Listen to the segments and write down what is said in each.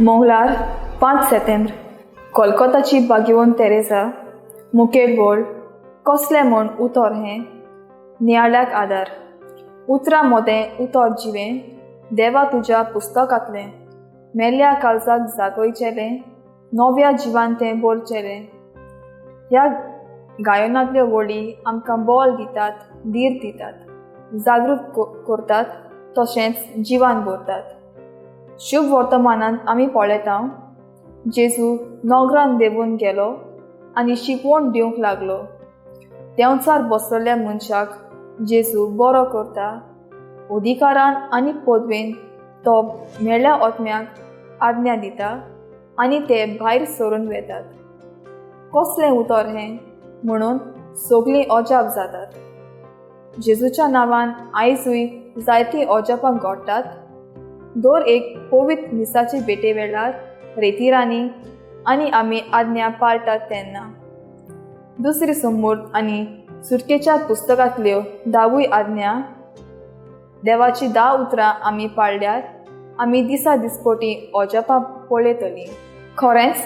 मंगळार 5 सेतेंब्र कोलकोताची भाग्यवंत Teresa मुखेल वळ कसलें म्हूण उतर हें नियाळ्याक आदार उतरां मोदें उतर जिवें देवा तुज्या पुस्तकांतलें मेल्ल्या काळजाक जागयचेलें नव्या जिवान तें बोलचेलें. ह्या गायनांतल्यो वळी आमकां बळ दितात, धीर दितात, जागृत करतात, तशेंच जिवान भरतात. शुभ वर्तमानांत आमी पळयता जेजू नगरान देंवून गेलो आनी शिकवण दिवंक लागलो. देंवचार बसलेल्या मनशाक जेजू बरो करता. अधिकारान आनी पदवेन तो मेळ्ळ्या आत्म्याक आज्ञा दिता आनी ते भायर सरून वेतात. कसलें उतर हें म्हणून सगळीं अजाप जातात. जेजूच्या नांवान आयजूय जायतीं अजापां घडटात. दर एक पवित्र मिसाचे भेटे वेळार रेतिरांनी आनी आमी आज्ञा पाळटात तेन्ना दुसरी समूर्त आनी सुटकेच्या पुस्तकांतल्यो 10 आज्ञा देवाची 10 उतरां आमी पाळल्यार आमी दिसा दिसपटी अजापां पळयतलीं. खरेंच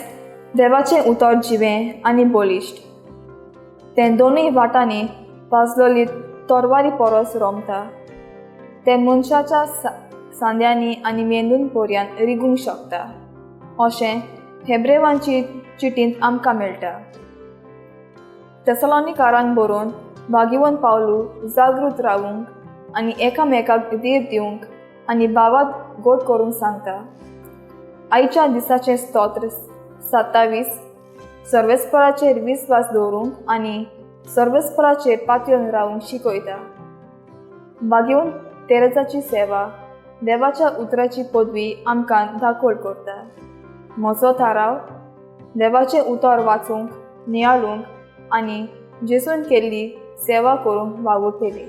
देवाचें उतर जिवें आनी बळिश्ट, तें दोनूय वाटांनी पाजलोली तरवारी परस रोमता. तें मनशाच्या सांद्यांनी आनी मेंदून पर्यान रिगूंक शकता अशें हेब्रेवांची चिटींत आमकां मेळटा. तेसलोनिकारांक बरोवन भाग्यवंत पावलू जागृत रावूंक आनी एकामेकाक धीर दिवंक आनी भावात गोड करूंक सांगता. आयच्या दिसाचें स्तोत्र 27 सर्वेस्पराचेर विस्वास दवरूंक आनी सर्वेस्पराचेर पातयेवन रावूंक शिकयता. भाग्यवंत तेरेजाची सेवा देवाच्या उतराची पदवी आमकां दाखोल करता. म्हजो थाराव देवाचें उतर वाचूंक, नियाळूंक आनी जेजून केल्ली सेवा करूंक वावुरतली.